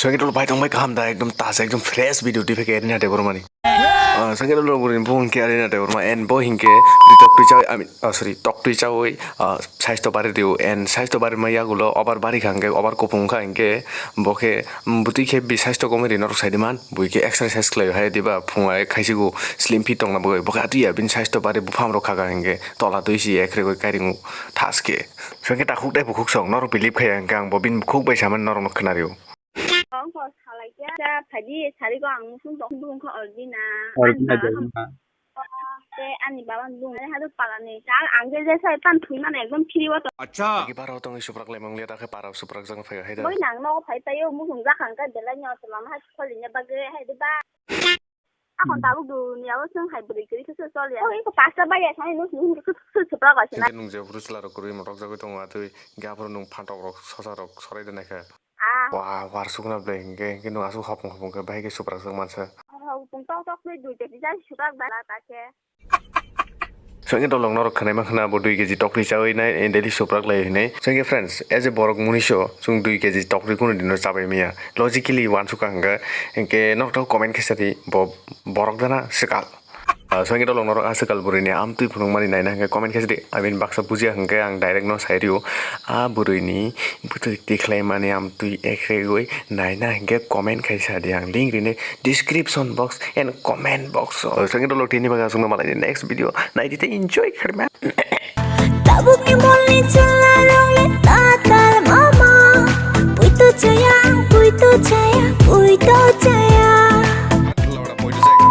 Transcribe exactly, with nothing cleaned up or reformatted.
Sangke tolo bai tong bai kaham da, ekdom taja, ekdom fresh video twi phai khe Arina Debbarma ni. Ah, sangke tolo bwrwi ni bumung hinkhe Arina Debbarma and bo hinkhe bwrwi tok twi chawi, I mean, ah, sorry, tok twi chawi, ah, saisto bari dio and saisto bari ma yagulo obar bari kha hinkhe, obar kupung kha hinkhe bo khe, mm, bwtwi khe bi saisto comedy norok sai di man, bui khe exercise khlai hai diba phung ai khaisigo slim fit tongna bagwi bo khe atwi ya bini saisto bari buphang rok kha kha hinkhe tola twi si ekre goi kairingo thas khe. Sangke takhuk tei bukhuk song norok believe khaiya hinkhe ang bo bini bukhuk bai samani norok no khwnario. Ang kok salai khe, cha phaidi sari ko ang musung tong dun kha ordi na. Ordi na. Ani baba dun. Ani baba dun. Ani hadu palani. Cha ang je je sai pan thui mane ekdom phiri o to. Acha. Agi baro tong suprak lemang liya ta khe para suprak jang phai hai da. Boi nang no phai payo musung jak ang khe belai no salam hai kholi ne bagwi hai de ba. Akon tabuk dun ya o sung hai bwrwi kwrwi khe choli. O iko pasta bai ya sai nus nus suprak ga sina. Nung je phuru chwla rok kwrwi morok jagwi tongo atwi gapro nung phantok rok sosa rok sorai de nai khe. Ah. Wah, warsuk na ble, hinkhe, hinkhe nwng aswk hopung hopung khe bahai khe suprak jak mansa. Hopung tok tok khe dui keji jai suprak bai la ta khe. Sangke dolong norok khwnai mankha na bo dui keji tok twi chawi nai, daily suprak lai hinwi. Sangke friends, as a borok muniso, chwng dui keji tok twi kunu dino chabai maya. Logically wansuk kha hinkhe, hinkhe norok to comment khe sadi bo borok dana swkal. Ah, sangke dolong norok aswkal bwrwini amtwi phunukmani naina hinkhe comment khe sidi. I mean, baksa bujiya hinkhe ang direct no sai rio. A bwrwini bwtwi tikhlaimani amtwi ekregwi naina hinkhe comment khai sadi, ang link rini description box and comment box o. Sangke dolok tini bagwi aswkno malai next video naidi tei enjoy khaima. Tabukni bolni chwla